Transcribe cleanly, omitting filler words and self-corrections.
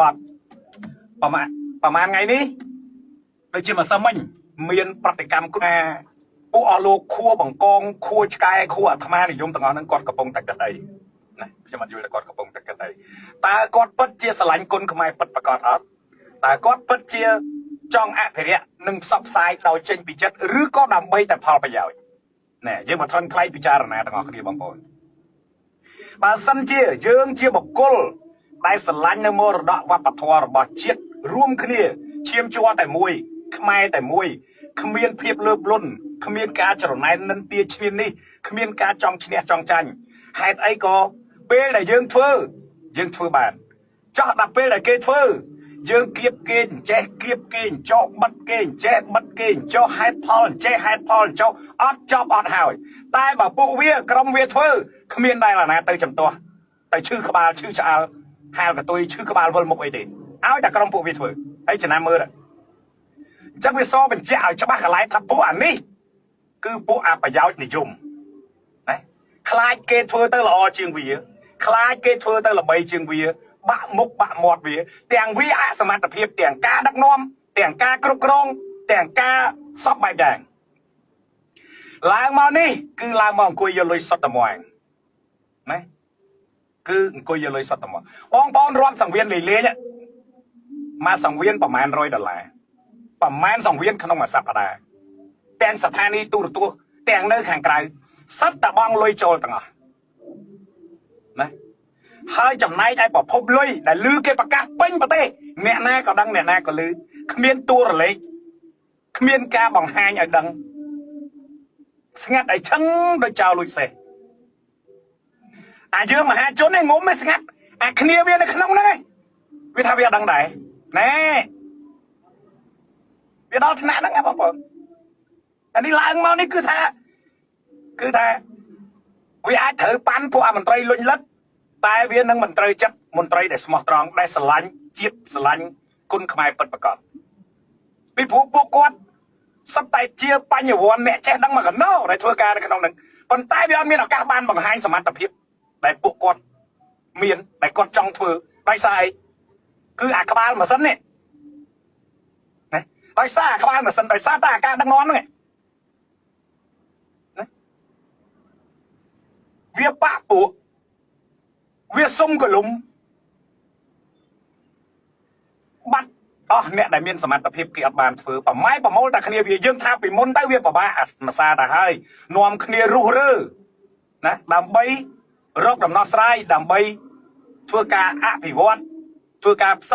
បទប្រហែលប្រហែលថ្ងៃនេះដូចជាម្សិលមិញមានប្រតិកម្មថាពួកអស់លោកខួបង្កងខួឆ្កែខួអាត្មានិយមទាំងអស់ហ្នឹងគាត់កំពុងតែគិតអីណាខ្ញុំអត់យល់ថាគាត់កំពុងតែគិតអីតើគាត់ពិតជាស្រឡាញ់គុណខ្មែរពិតប្រាកដអត់តើគាត់ពិតជាចង់អភិរក្សនិងផ្សព្វផ្សាយដោយចេញពីចិត្តឬក៏ដើម្បីតែផលប្រយោជន៍ណែយើងមកថនថ្លៃពិចារណាទាំងអស់គ្នាបងប្អូនបើសិនជាយើងជាបុគ្គលដែលស្រឡាញ់នៅមរតកវប្បធម៌របស់ជាតិរួមគ្នាឈាមជ័រតែមួយខ្មែរតែមួយគ្មានភាពលើបលុនគ្មានការច្រណែននិន្ទាឈ្នានីសគ្មានការចង់ឈ្នះចង់ចាញ់ហេតុអីក៏ពេលដែលយើងធ្វើយើងធ្វើបានចោះដល់ពេលដែលគេធ្វើយើងគៀបគេអញ្ចេះគៀបគេអញ្ចោះបិទគេអញ្ចេះបិទគេអញ្ចោះហេតុផលអញ្ចេះហេតុផលអញ្ចោះអត់ចប់អត់ហើយតែបើពួកវាក្រុមវាធ្វើគ្មានដែលអាណាទៅចំទាស់ទៅឈឺក្បាលឈឺឆ្អើហាលកតុយឈឺក្បាលវិលមុខអីទេឲ្យតែក្រុមពួកវាធ្វើហើយចំណាំមើលអញ្ចឹងវាសបញ្ជាក់ឲ្យច្បាស់កន្លែងថាពួកអានេះគឺពួកអប្រយោជន៍និយមណាខ្លាចគេធ្វើទៅល្អជាងវាខ្លាចគេធ្វើទៅល្បីជាងវាបាក់មុខបាក់មាត់វាទាំងវាអសមត្ថភាពទាំងការដឹកនាំទាំងការគ្រប់គ្រងទាំងការសពបែបយ៉ាងឡើងមកនេះគឺឡើងមកអង្គុយយកលុយសុទ្ធតែមកណាគឺអង្គុយយកលុយសុទ្ធតែមកបងប្អូនរាប់សង្វៀនលេងលេងមកសង្វៀនប្រហែល100ដុល្លារប្រហែលសង្វៀនក្នុងមួយសប្តាហ៍ទាំងស្ថានីយទូរទស្សន៍ទាំងនៅខាងក្រៅសិតតែបងលុយចូលទាំងអស់ណាហើយចំណែកឯប្រភពលុយដែលលឺគេប្រកាសពេញប្រទេសអ្នកណាក៏ដឹងអ្នកណាក៏លឺគ្មានតួរលេខគ្មានការបង្ហាញឲ្យដឹងស្ងាត់ឲ្យឆឹងដូចចោលលួចសេះអាយើងមហាជនឯងងុំឯងស្ងាត់អាគ្នាវានៅក្នុងហ្នឹងឯងវាថាវាអត់ដឹងដែរណែវាដល់ថ្នាក់ហ្នឹងបងប្អូនអានេះឡើងមកនេះគឺថាវាអាចត្រូវប៉ាន់ពួកអាមន្ត្រីលុញលិតតែវានឹងមិនត្រូវចិត្តមន្ត្រីដែលស្មោះត្រង់ដែលស្រឡាញ់ជាតិស្រឡាញ់គុណខ្មែរពិតប្រាកដពីព្រោះពួកគាត់សុទ្ធតែជាបញ្ញវន្តអ្នកចេះដឹងមកកណោដែលធ្វើការនៅក្នុងនឹងប៉ុន្តែវាអត់មានឱកាសបានបង្ហាញសមត្ថភាពដែលពួកគាត់មានដែលគាត់ចង់ធ្វើដោយសារអីគឺអាក្បាលម៉ាស៊ីននេះណាដោយសារអាក្បាលម៉ាស៊ីនដោយសារតែអាការដឹកនាំហ្នឹងណាវាបាក់ពួកវាសុំកលុំបាត់អស់អ្នកដែលមានសមត្ថភាពគេអត់បានធ្វើប្រម៉ែប្រមូលតែគ្នាវាយើងថាពីមុនទៅវាពិបាកអាមសាទៅហើយនាំគ្នារុះរើណាដើម្បីរកដំណោះស្រាយដើម្បីធ្វើការអភិវឌ្ឍធ្វើការ